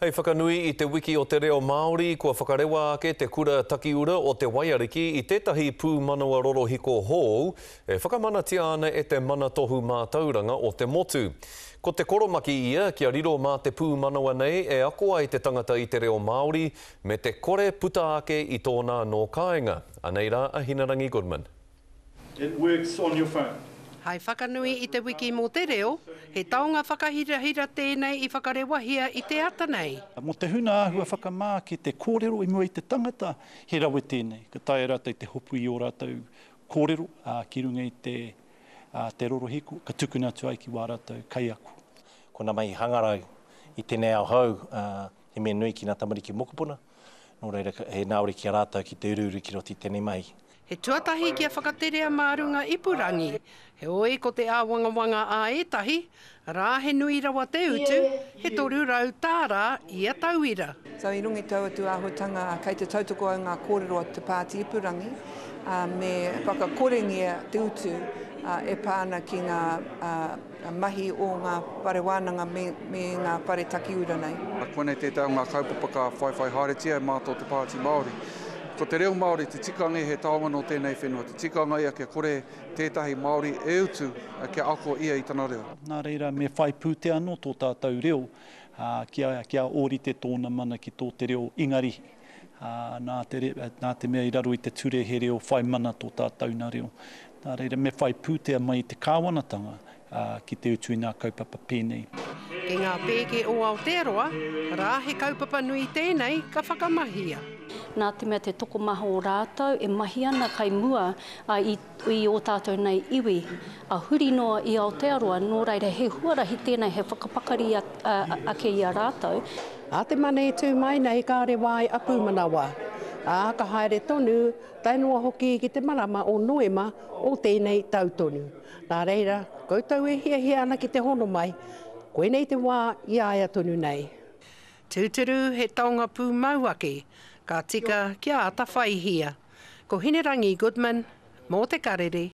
Hei whakanui i te Wiki o te Reo Māori, kua whakarewa ake te Kura Takiura o Te Waiariki i tētahi pūmanawa rorohiko hou e whakamanatia ana e te Mana Tohu Mātauranga o te motu. Ko te koromaki ia kia riro mā te pūmanawa nei e ako ai te tangata i te reo Māori me te kore puta ake i tōna anō kāinga. Anei rā a Hinarangi Goodman. It works on your phone. Hai whakanui i te wiki mō te reo, he taonga whakahirahira tēnei i whakarewahia i te ata nei. Mō te huna āhua whakamā ki te kōrero i mua i te tangata, he rawe tēnei. Ka taea rātou te hopu i ō rātou kōrero ki runga i te, te rorohiko, ka tukuna atu ai ki wā rātou kaiako. Ko ngā mahi hangarau i tēnei ao hou, he mea nui ki ngā tamariki mokopuna, nō reira he ngāwari ki a rātou ki te uruuru ki roto i tēnei mahi. He tuatahi kia whakaterea mā runga ipurangi, heoi ko te āwangawanga a ētahi, arā he nui rawa te utu, he 300 tāra ia tauira. So i runga i taua tūāhuatanga, kei te tautoko au ngā kōrero a te pāti ipurangi, me whakakorengia te utu e pā ana ki ngā mahi o ngā whare wānanga me ngā whare takiura nei. Koinei tētahi o ngā kaupapa ka whaiwhai haeretia e mātou te Pāti Māori. Ko te reo Māori te tikanga he taonga nō tēnei whenua. Te tikanga ia kia kore tētahi Māori e utu kia ako ia i tana reo. Nā reira, me whai pūtea anō tō tātou reo kia ōrite tōna mana ki tō te reo Ingarihi. Nā te, nā te mea i raro i te ture he reo whai mana tō tātou nā reo. Nā reira, me whai pūtea mai i te kāwanatanga ki te utu i ngā kaupapa pēnei. Ki ngā pēke o Aotearoa, rā he kaupapa nui tēnei ka whakamahia. Nā te mea te tokomaha o rātou e mahi ana kai mua i ō tātou nei iwi, a huri noa i Aotearoa, nō reira he huarahi tēnei hei whakapakari ake i a rātou. Ā te Mane e tū mai nei ka rewa ai a Pūmanawa, ā, ka haere tonu tae noa hoki ki te marama o Noema o tēnei tau tonu. Nā reira, koutou e hiahia ana ki te hono mai, koinei te wā i a ia tonu nei. Tūturu he taonga pūmau ake, ka tika kia atawhaihia. Ko Hinerangi Goodman, mō Te Karere.